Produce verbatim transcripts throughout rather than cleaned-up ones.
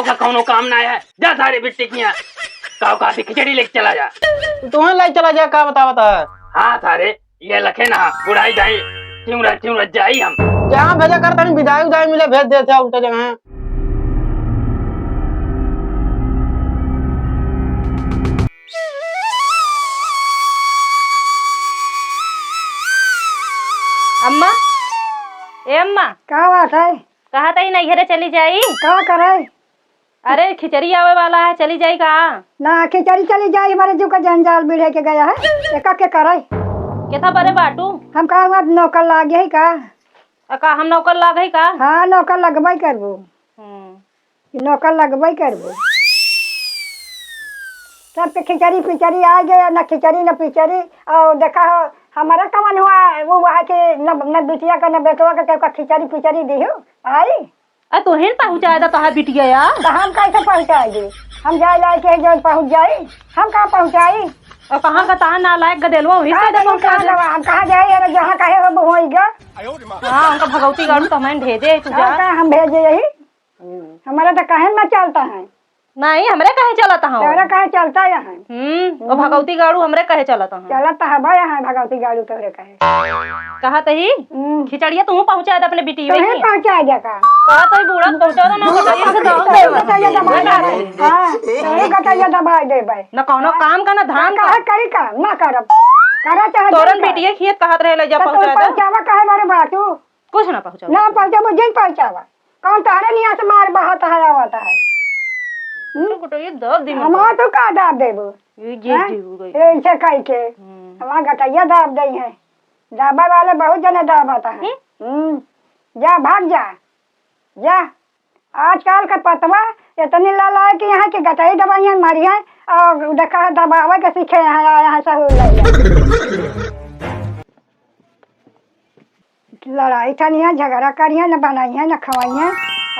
का कौनो काम ना है, जा सारे बिट्टी किया। काव का खिचड़ी लेके चला जा। तू ही लेके चला जा, का बतावत है? हाँ सारे, ये लखे ना, बुढ़ाई जाई, चिउरा चिउरा जाई हम। जहाँ भेजा कर तनी बिदाई उदाई मिले, भेज देते हैं उल्टा जगह। अम्मा, ए अम्मा। का बात है? कहा तई नैहरे चली जाई। का करे? अरे खिचड़ी आवे वाला है, चली जाई का? ना, खिचड़ी चली जाई, हमारे जू का जंजाल बिढ़े के गया है। एका के करे? केथा बरे बाटू? हम कहा हुआ नौकर लाग गई का? आ का हम नौकर लाग गई का? हाँ, नौकर लगबई करबू। हम्म। नौकर लगबे करबो। सबके खिचड़ी पिचड़ी आ गया, न खिचड़ी न पिचड़ी। और देखा हो, हमारा कवन हुआ, वो वहाँ के न, न बिटिया का न बेटवा का केहू का खिचड़ी पिचड़ी दिहु आई। आ तोहेन पहुँचाए दा तोहार बिटिया या। तो हम कैसे पहुँचाए दी? हम जाए लाए के जौन पहुँच जाई, हम कहाँ पहुँचाई? और कहाँ का तहार नालायक गदेलवा वही कहाँ से जाई, पहुँचा कहाँ दे। दवा, हम कहाँ जाई? अरे जहाँ कहे हो वो होई गा। हाँ, उनका भगवती गाड़ू तो हमें भेजे, तू हाँ, जा। कहाँ हम भेजे यही? हम्म। हमारा तो काहे ना चलता है। नहीं, हमरे काहे चलत हौ? तोहरा काहे चलता है? हम्म, ओ हम्म। भगवती गाड़ू हमरे काहे चलत हौ? चलत तो हबे यहाँ भगवती गाड़ू तोहरे काहे। कहत ही, हम्म। खिचड़िया तू पहुँचा दे अपने बिटिया तोहे के। पहुँचा दे का? कहत ही बूढ़ा पहुँचा दे ना, बूढ़ा बताइए से पहुँचा दे। दे। बताइए दबाई दे। हाँ, तोहरे बताइए दबाई दे भाई। ना कौनो हाँ। काम का, ना धाम का। काहे करी काम? ना करब। करा चाहे तोरन जन कर। बिटिया खियत कहत रहे ले जा तो तू पहुँचा दे। पहुँचावा काहे बारे बाटू? कुछ ना पहुँचावा। ना पहुँचावा, जिन पहुँचावा। कौन तोहरे निया से मार बहाता है, आवता है? हम्म? तो कुटो ये दब दी हमार मुझको। तो का दाब देबो? ये जे हैं? जी हो गई। ये इनसे कह के हम्म। हमार गटैया दाब दई है। दाबे वाले बहुत जने दाबत है। हम्म? हम्म। जा, भाग जा। जा। आजकल का पतवा इतनी लालायक यहाँ कि गटई दबाई है, मारी है, और देखा है दबावे के सीखे हैं, आया है सहूर लइके। लड़ाई ठनिया, झगड़ा करिया, न बनाइया, न खवाइया,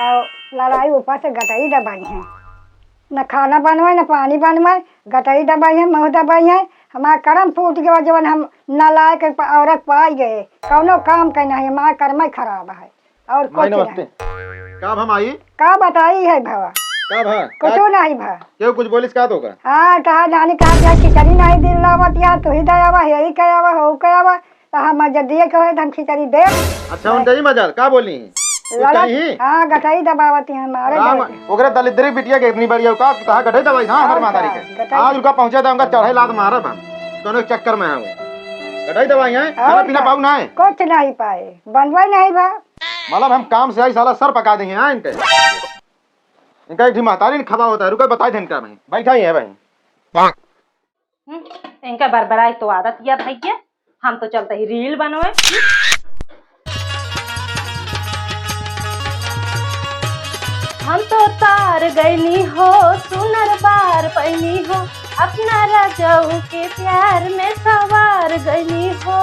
और लड़ाई ऊपर से गटई दबाई है। न खाना बनवाए, न पानी बनवाए, गटई दबाई है, मुँह दबाई है। हमार करम फूट गवा, जवन हम नालायक प-, औरत पाई गए, कौनो काम के नहीं, हमार करम ही खराब है, और माई कुछ नमस्ते। नहीं। का भा माई? का बताई है भवा? का भा? कुछ का? नहीं भा। केहू कुछ बोलिस का तो का? हाँ, कहा जानी कहा क्या खिचड़ी नहीं दिल लावत या, तू ही दयावा, यही कयावा, हो कयावा। तो हम जदिए कहे तो हम खिचड़ी दे। अच्छा, उनका ही मजाल, का बोली? लड़त, गटई ही? हाँ, गटई दबावती हैं, मारे राम, डर के। ओकरे दलिद्री बिटिया के इतनी बड़ी औकात, कहा गटई दबाई, हाँ, हर और मातारी का, के। गटई। आज उनका पहुँचा था, उनका चढ़े लात मारा बा। कौनो चक्कर में है वो। गटई दबाई है, और खाना पीना का? पाऊ ना है? कुछ नहीं पाए, बनवाई नहीं बा। मतलब हम काम से आई साला सर पका देंगे, हाँ, इनके। इनका एक ठे महतारी ने खबा होता है, रुका बताई दे इनका भाई। बैठा ही है भाई। हम्म, इनका बरबराई तो आदत या भैया, हम तो चलते ही रील बनवे। हम तो तार गईनी हो, सुनर बार पैनी हो, अपना राजाऊ के प्यार में सवार गईनी हो।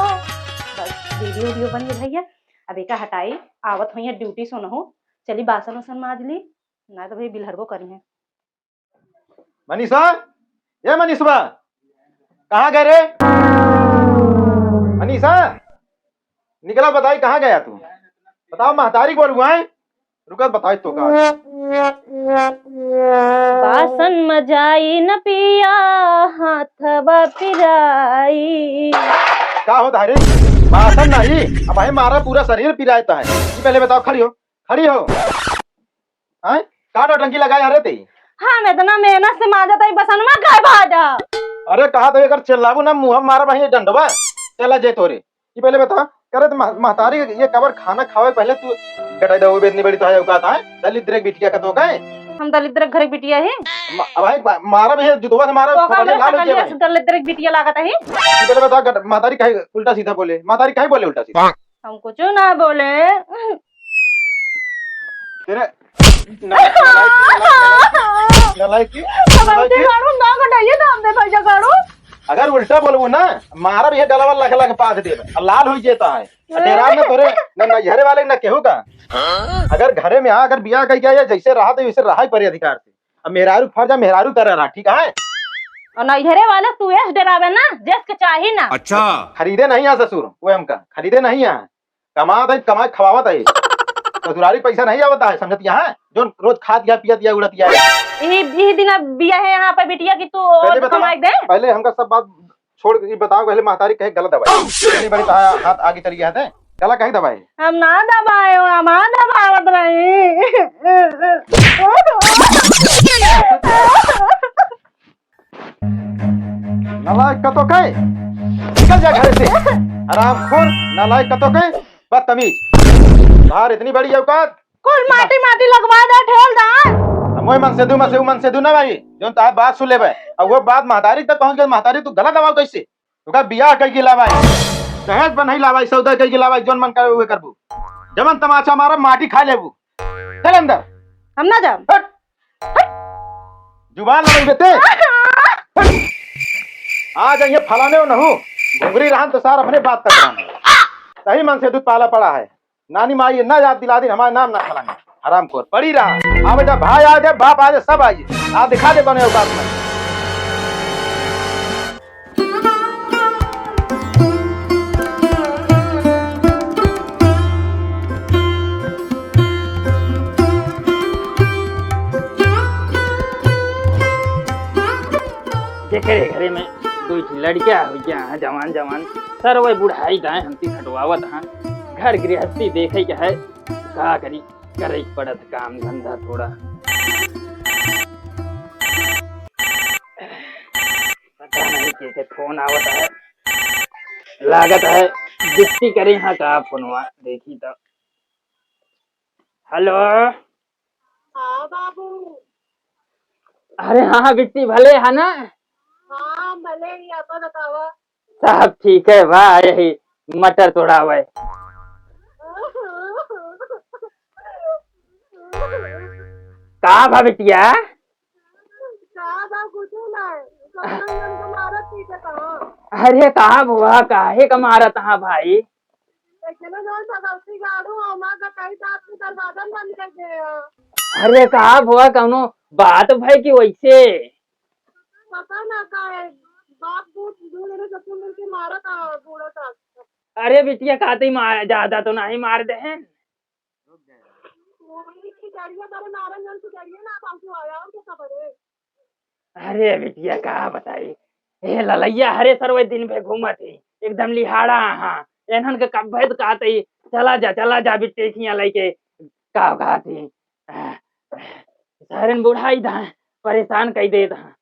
बस वीडियो वीडियो बन गई भैया, अब एका हटाई, आवत हुई है ड्यूटी सुनहु, चली बासन उसन माज ली, ना तो भाई बिलहरबो करी है। मनीषा, ए मनीषवा, कहाँ गए रे? मनीषा, निकला, बताई कहाँ गया तू? बताओ, महतारी बोल हुआ है? रुका, बताई तो का। बासन मजाई न पिया, हाथवा पिराई। का होता है रे? बासन नहीं, अब भाई मारा पूरा शरीर पिराता है। ये पहले बताओ, खड़ी हो, खड़ी हो। हैं? का नौटंकी लगाए हरे ते? हम इतना मेहनत से माजत हई, बसनमा काहे भाजा? अरे कहा तो एकर चिल्लाबू ना, मुँह मारा वहीं डंडवा। चला जे तोरे। ये पहले बता, करे तो मह-, महतारी ये कबर खाना खावे पहले तू गटाई दे, वो भी इतनी बड़ी तो है औकात है। दलिद्र एक बिटिया का तो का है? हम दलिद्र घर के बिटिया है? म-, अब भाई बा-, मारा भी है, जुतवा से मारा, तो का खोपड़िया लाल हो गया भाई। दलिद्र एक बिटिया लागत है? ये पहले बता, गट-, महतारी काहे उल्टा सीधा बोले? महतारी काहे बोले उल्टा सीधा? हम कुछ ना बोले। तेरे नलायकी, नलायकी, नलायकी, भगवती नलायकी। गाड़ू ना गटाइए दाब दे भैया गाड़ू। अगर उल्टा बोलबू ना, मारब ये गलवा लख लख पाथ देब। आ लाल हो जेता है। आ डेरा में तोरे न नैहरे वाले न केहू का। अगर घरे में आ, अगर बियाह कइके आया, जैसे रहा तो वैसे रहा ही परे अधिकार से। अब मेहरारू फर्ज है, मेहरारू तरह रहा, ठीक है? और नैहरे वाले तू ऐस डरावे ना, जैस के चाही ना। अच्छा। खरीदे नहीं आ ससुर, वो हमका खरीदे नहीं आ। कमात है, कमाए खवावत है। ससुरारी पैसा नहीं आवता है, समझतिया है? जो रोज खात या पियत या उड़त या। यही, यही दिन अब बिया है यहाँ पे बिटिया की, तू पहले और बताओ, कमाई दे। पहले हमका सब बात छोड़, ये बताओ, पहले महतारी कहे गलत दवाई। इतनी बड़ी तो हाथ आगे चली गया है, गला कहीं दबाए? हम ना दबाए हो, हम ना दबावत रही। नालायक कतो के, निकल जा घर से। हरामखोर, नालायक कतो के, बदतमीज। बाहर इतनी बड़ी औकात। कुल माटी माटी लगवा दे, ठेल दा। हम ओए मन से दू, मन से ऊ मन से दू ना भाई, जोन तार बात सुन लेबे। अब वो बात महतारी तक पहुंच गई, महतारी तू गलत दबाव कैसे? तोका बियाह कइके लावाई, दहेज पर नहीं लावाई, सौदा कइके लावाई, जौन मन करे उहे करबू। जवन तमाचा मारब, माटी खा लेबू। चल अंदर। हम ना जाब। हट। हट। जुबान लड़ाई बेटे। हट। आ जाइए फलाने हो नहू। घुंगरी रहन तो सार अपने बात तक रहन। सही मन से दूध पाला पड़ा है। नानी माई ये ना याद दिला दिन, हमारे नाम ना खलांगे। हरामखोर, पड़ी रहा। आ बेटा, भाई आ जाए, बाप आ जाए, सब आ जाए। आ दिखा दे बने औकात में। जेकरे घरे में दुइ ठे लड़किया हो गया है, जवान जवान, सर वही बुढ़ाई दाएं हमती खटवावत हैं। घर गृहस्थी देखे के है, का करी, करे के पड़त काम धंधा थोड़ा। पता नहीं के, के फोन आवत है, लागत है बिट्टी करे हाँ का फोनवा, देखी तो। हेलो। हाँ बाबू। अरे हाँ, हाँ, बिट्टी भले है ना? हाँ, भले ही, आपा बतावा। सब ठीक है बा, यही मटर तोड़ावे। का भा बिटिया? का बा, कुछ ना है। सब लोग हमको मारत पीटत हैं। अरे का भुआ, काहे का मारत हा भाई? लेकिन जो सगौती गाड़ू, हमार का कई बात में दरवाजा बंद कर दे हैं। अरे का भुआ, कौनो बात भई कि वैसे? पता ना का है, बाप बूढ़ दू जने ससुर मिलके मारत आ, बूढ़ा सास। अरे बिटिया, का तई मार, ज्यादा तो नहीं मार दे हैं? वही खिचड़िया करे मारन जन खिचड़िया ना पाछू आया, और क्या खबर है? अरे बिटिया, का बताई, ए ललैया हरे सरवे दिन भे घूमत ही, एकदम लिहाड़ा हा। एनहन के कब्बे तो कहत ही, "चला जा, चला जा बिट्टी खिया लइके," का कहत ही, सारन बुढ़ाई दा, परेशान कई देत हा।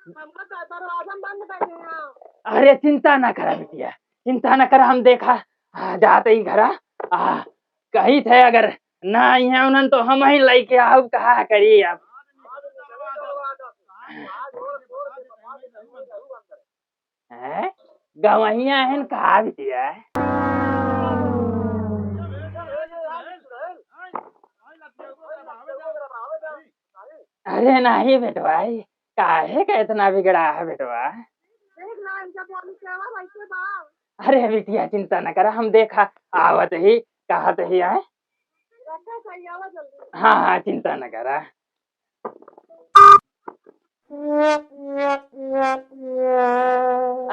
हमका तो दरवाजा बंद कर दिया। अरे चिंता ना करा बिटिया, चिंता ना करा, हम देखा, आ, जात ही घरा, आ, कही थे अगर ना आई है उन्हन तो हम ही लइके आउब, कहा करी अब। हैं? गवहिया हन का बिटिया? अरे नहीं बेटवा, काहे का इतना बिगड़ा है बेटवा? अरे बिटिया चिंता न करा, हम देखा आवत ही, कहत ही आए। हाँ, हाँ, चिंता न करा।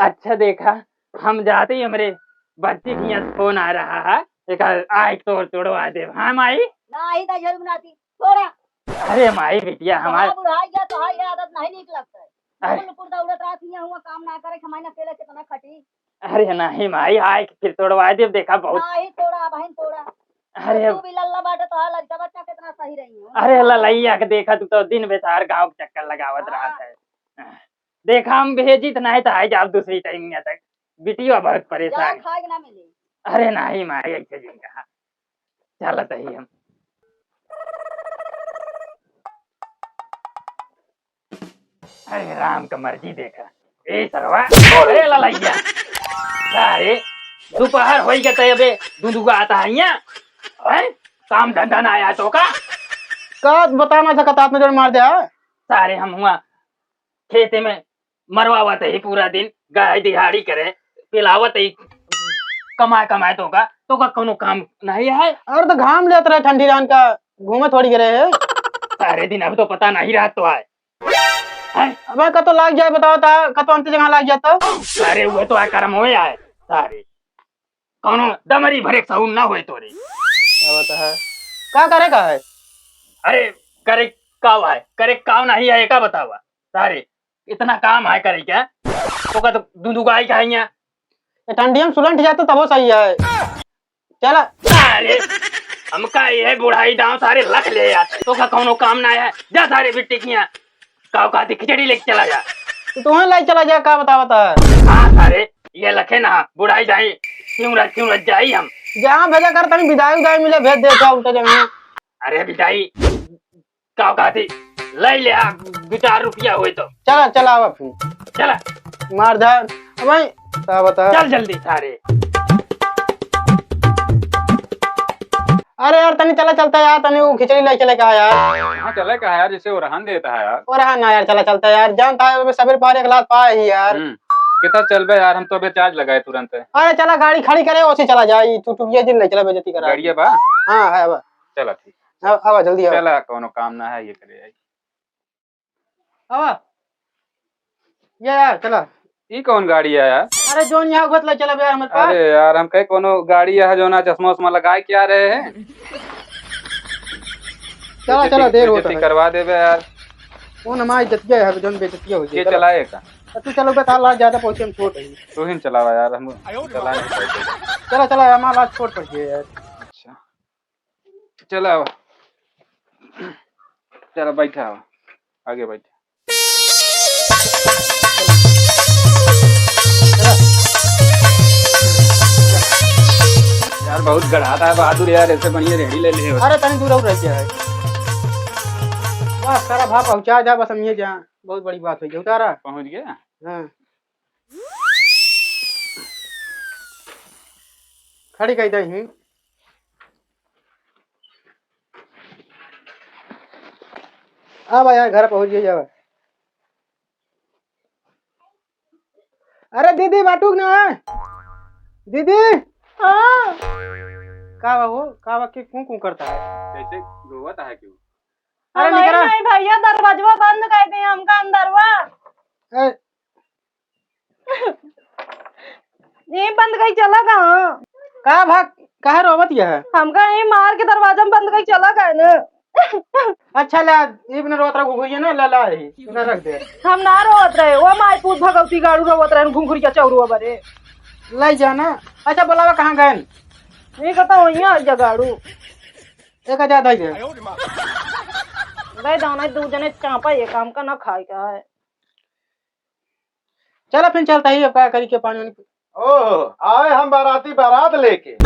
अच्छा देखा, हम जाते ही हमरे बच्ची के यहाँ फोन आ रहा है, एक आइक तोड़ तोड़वा देब। हाँ माई? नाही त झल बनाती, थोड़ा। अरे माई बिटिया हमार बुढ़ाई गया तो हाई आदत नहीं नीक लगता है। अरे। कुल कुल दौड़त रात हियाँ हुआ काम ना करे, हमारे अकेले कितना खटी। अरे नहीं माई, आइक फिर तोड़वा देब, देखा बहुत। नाही तोड़ा, बहन तोड़ा। अरे। तू भी लल्ला बाटे तो हाल लड़का बच्चा कितना सही रही हो। अरे ललैया के देखा, तू तो दिन भे सार गाँव के चक्कर लगावत हाँ। रहत है। देखा हम भेजी त नाही त आई जाब दूसरी टाइम यहाँ तक। बिटिया बहुत परेशान। खाए के ना मिले। अरे नाही माई, ऐसे जिन कहा। चलत ही हम। अरे राम का मर्जी देखा। ए सरवा, ए ललैया। अरे, दोपहर होई गया त अबे दुंदुआ आता है यहाँ। हैं? काम धंधा ना आया तो का? का बताना था, कतात में जोड़ मार दिया। सारे हम हुआ खेते में मरवावत ही पूरा दिन, गाय दिहाड़ी करे, पिलावत ही, कमाए कमाए तो का, तो का कोनो काम नहीं है? अरे तो घाम लेत रहे ठंडी रान का, घूमे थोड़ी गए रहे। सारे दिन अब तो पता नहीं रहत तो आए। हैं? अबे कतो लाग जाए, बताओ ता, कतो अंत जगह लाग जाता। अरे वो तो आ करम होए आए, सारे। कौनो दमरी भरे के सहूर ना होए तोरे। का बात है? का करे का है? अरे, करे काव है? करे काव नहीं है, एका बतावा। सारे, इतना काम है करे क्या? तो का तो दू दू गाय का है यहाँ? ए, ठंडी में सुलंट जाता तबो सही है। चला। अरे, हमका ये बुढ़ाई दांव सारे लख ले यार। तो का कौनो काम ना है? जा सारे बिट्टी किया। काव कहती खिचड़ी लेके चला जा। तो तुम्हें लाई चला जा, का बता बता। हाँ सारे, ये लखे ना, बुढ़ाई जाई, क्यों रज, क्यों रज जाई हम। जहाँ भेजा कर तनी विदाई उदाई मिले, भेज दे का उल्टा जगह। अरे विदाई, काव कहती, लाई ले आ, दो चार रुपया होई तो। चला, चला आवा फिर। चला। मार धार। अब भाई, का बता। चल जल्दी सारे। अरे यार, तनी चला चलता यार, तनी वो खिचड़ी लाई चले का यार। हाँ, चले का यार, जैसे वो रहन देता है यार। वो रहा ना यार, चला चलता यार, जानता है, अबे सबेर पहर एक लात पाए ही यार। हम्म, कितना चलबे यार, हम तो अबे चार्ज लगाए तुरंत है। अरे चला, गाड़ी खड़ी करे, ओसी चला जाए, तू, तू ये दिन नहीं चला, बेइज्जती करा। गाड़िया बा? हाँ, है बा। चला ठीक। अब, अब जल्दी आओ। चला, कोनो काम ना है, ये करे आई। आवा। ये यार, चला। ई कौन गाड़ी है यार? अरे, जोन यहाँ उगत ला, चला बे यार, हमारे पास। अरे यार, हम कहे कोनो गाड़ी है जो ना चश्मा उश्मा लगाए क्या रहे हैं? चला, बेइज्जती, चला, देर होता बेइज्जती है। करवा देबे यार। कौन हमारी इज्जतिया है, जोन बेइज्जतिया हो ये गई। चला। चलाए का? तो तू चलो बे, तार लाज ज्यादा पहुँचे, हम छोट है। तू ही न चलावा यार, हम चला नहीं पाते। चला, चला, हमारा लाज छोट पड़ गया यार। अच्छा। चला आवा। चला बैठा आवा। आगे बैठा। यार बहुत गड़ाता है बहादुर यार, ऐसे बढ़िया रेहड़ी ले ले हो। अरे तनी दूर और रह गया है। वाह, सारा भाव पहुँचा जा, बस हम ये जा। बहुत बड़ी बात हो गई, उतारा। पहुँच गया? हाँ। खड़ी कही दही। अब यार घर पहुँच गई अब। अरे दीदी, बाटू ना। दीदी। हाँ। का बा वो? का बा के कूं कूं करता है? कैसे रोवत है क्यों? अरे हमारे निकरा। नहीं भैया, दरवाजवा बंद कर दे हमका अंदरवा। ए, ये बंद कई चला कहाँ? का भा, काहे रोवत यह? हमका ये मार के दरवाजा में बंद कई चला गए ना। अच्छा ला, इबन रोवत रहा घुघुरिया ना, ला, ला, ही, इबन रख दे। हम ना रोवत रहे, वो माई पूत भगवती गाड़ू रोवत रहे, घुघुरिया चौरुआ बरे। ले जाना। अच्छा, बोलावा कहाँ गए? ये कहता वहीं आ जा गाड़ू। एक हजार दे दे। दे दो ना, दू जने चापा, ये काम का ना खाए का है। चला फिर चलता ही, अब का करी के पानी वानी। ओह, आए हम बाराती बारात लेके।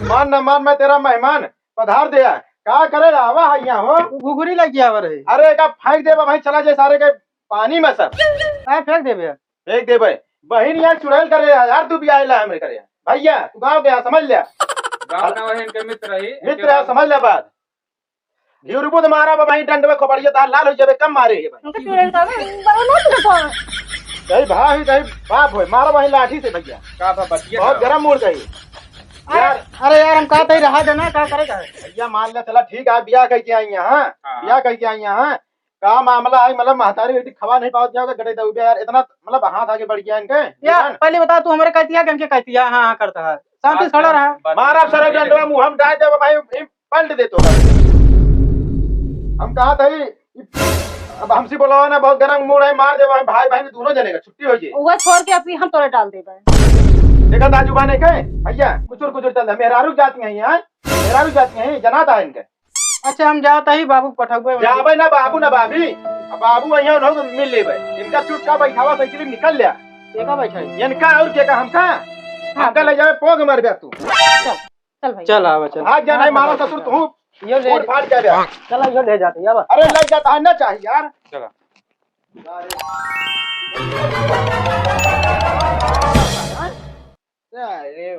मान न मान, मैं तेरा मेहमान पधार दिया। का करे आवा है यहाँ हो? तू घुघुरी लग गया रहे। अरे का फेंक देबा भाई, चला जाए सारे के पानी में सब। का फेंक देबे? फेंक देबे। बहिन यहाँ चुड़ैल करे यार, तू भी आए ला हमरे करे। भैया, तू गाँव के यहाँ समझ लिया। गाँव ना वही इनके मित्र ही। मित्र है, समझ ले बात। घिउरबुद मारा बा भाई, डंडवे खोपड़िया तार लाल हो जाबे, कम मारे ये भाई। उनका चुड़ैल का बा, बड़ा ना चुड़ैल का। कहीं भाई, कहीं बाप होए, मारा भाई लाठी से भैया। का बा बतिया बहुत का? गरम मूड गई। अरे, यार। अरे यार, हम कहते ही रहा देना, का करेगा? भैया मान ले, चला ठीक है, बियाह कह के आई यहाँ, हाँ। बियाह कह के आई यहाँ, का मामला है? मतलब महतारी बेटी खवा नहीं पावत जाओगे, गटे दउबे यार, इतना मतलब हाथ आगे बढ़ गया इनके। यार, पहले बता, तू हमारे कहती है कि इनके कहती है? हाँ, हाँ करता है, शांति से खड़ा रहा। मारा सारा डंडवा मुँह हम डाल देबे भाई, पलट दे तो। हम कहा था ही, अब हमसे बोलावा ना, बहुत गरम मूड है, मार देबे भाई, भाई दोनों जने का छुट्टी हो जाए। वो छोड़ के अभी हम तोरे डाल देबे। देखा था जुबान है के? भैया, कुचुर कुचुर चल रहा, मेहरारू जाती हैं यहाँ, मेहरारू जाती हैं, जनाता है इनके। अच्छा, हम जाता ही बाबू पठौबे। जाबे ना बाबू ना भाभी, अब बाबू वहीं उन्हों को मिल लेबे। इनका चुटका बैठावा साइकिल में निकल लिया। ये का बैठा है? इनका और के का हमका? हाँ। हमका ले जावे पोग मर बे तू। चल। चल भाई। चल आवा, चल। भाग जाना है, मारा ससुर तू। यो ले। फूट फाट जाबे। चला, यो ले जाते, या बा। अरे, ले जाता है ना चाहिए यार। चला। अरे।